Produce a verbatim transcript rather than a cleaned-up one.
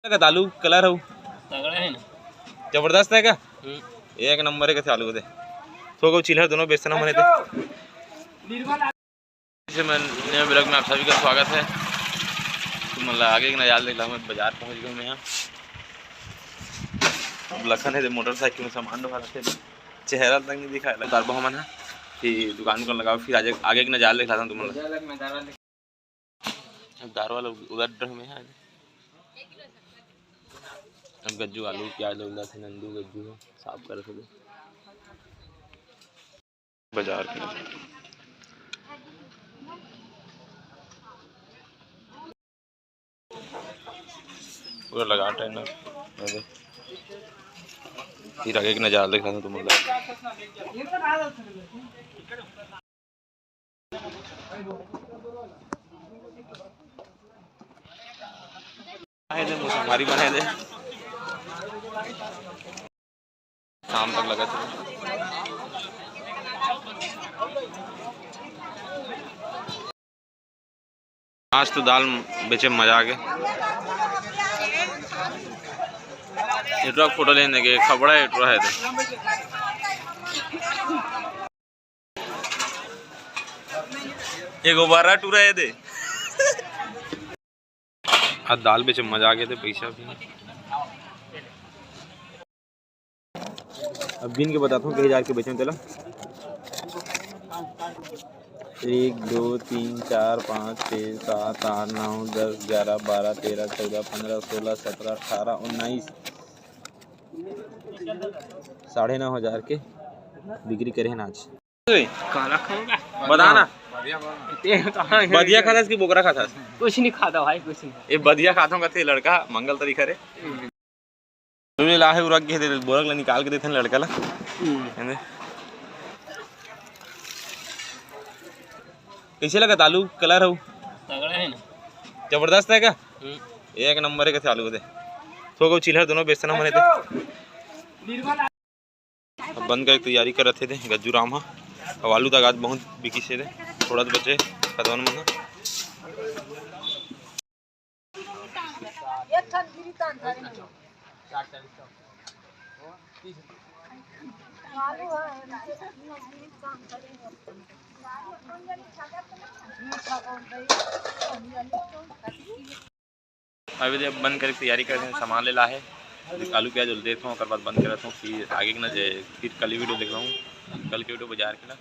का आलू कलर हऊ? तगड़ा है ना? जबरदस्त है का? हम्म। एक नंबर है, कैसे आलू दे। थोको चिल्हर दोनों बेसन मन हे ते। इसे मैं नए vlog में आप सभी का स्वागत है। तुमन ला आगे के नजारा दिखला, मैं बाजार पहुंच गए मैं यहाँ। अब लखन है ते मोटरसाइकिल में सामान ढोवा रखे, चेहरा तक नहीं दिखाए ला। तार हमन है कि दुकान उकान लगाओ, फिर आगे, आगे के नजारा दिखलाता हूँ तुमन ला। अब दार वाला उधर डर में है। अब गज्जू आलू प्याज लोग लाथे, नंदू गज्जू है, साफ करत हे बाजार के। पूरा लगा ट्रेनर। फिर आगे के नजारा दिखा दूँ तुमन ला। हमारी बनाए दे। शाम तक लगा थे। आज तो दाल बेचे मजा आ गया। एटुरा फोटो लेने के खबड़ा एटुरा है तो। एगो बारह टूरा है दे। आज दाल बेचे मजा आ गया थे, पैसा भी। अब गिन के बताता हूँ, कई हजार के बेचे तेला। एक, दो, तीन, चार, पाँच, छः, सात, आठ, नौ, दस, ग्यारह, बारह, तेरह, चौदह, पन्द्रह, सोलह, सत्रह, अठारह, उन्नीस। साढ़े नौ हजार के बिक्री करे हैं आज। काला खाऊंगा। बता ना। बदिया खाथस कि बोकरा खाथस? कुछ नहीं खाता भाई, कुछ नहीं। ये बदिया खाथों कथे लड़का, मंगल तरीका रे। ले ला है, उरक के दे, बोरक ला निकाल के देथे लड़का ला। हम्म। है ना? कैसे लगा आलू कलर हऊ? तगड़ा है ना? जबरदस्त है का? हम्म। एक नंबर है, कैसे आलू दे। थोको चिल्हर दोनों बेसन मन हे ते। अब बंद करे के तैयारी करत हे दे गज्जू राम ह। अब आलू तक आज बहुत बिकिस हे दे, थोड़ा तो बचे खतवन मन ह। अभी दे बंद करे के तैयारी करत हन, सामान ले ला हे, आलू प्याज ल देत हूँ, ओकर बाद बंद करत हूँ, फिर आगे के न जे, फिर कल वीडियो देख लूँ, कल के वीडियो बाजार के ला।